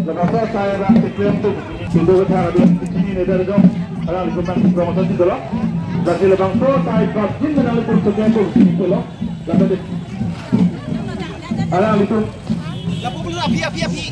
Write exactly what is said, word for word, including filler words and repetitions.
Labangso asai abang keklem atum, Indo Bethar atum, chini neda dong, alanglitum nangpromotion si dolo. Lasi labangso asai bas jin nanglitum keklem atum, chini dolo. Lapen alanglitum. Lapu bulu api, api, api.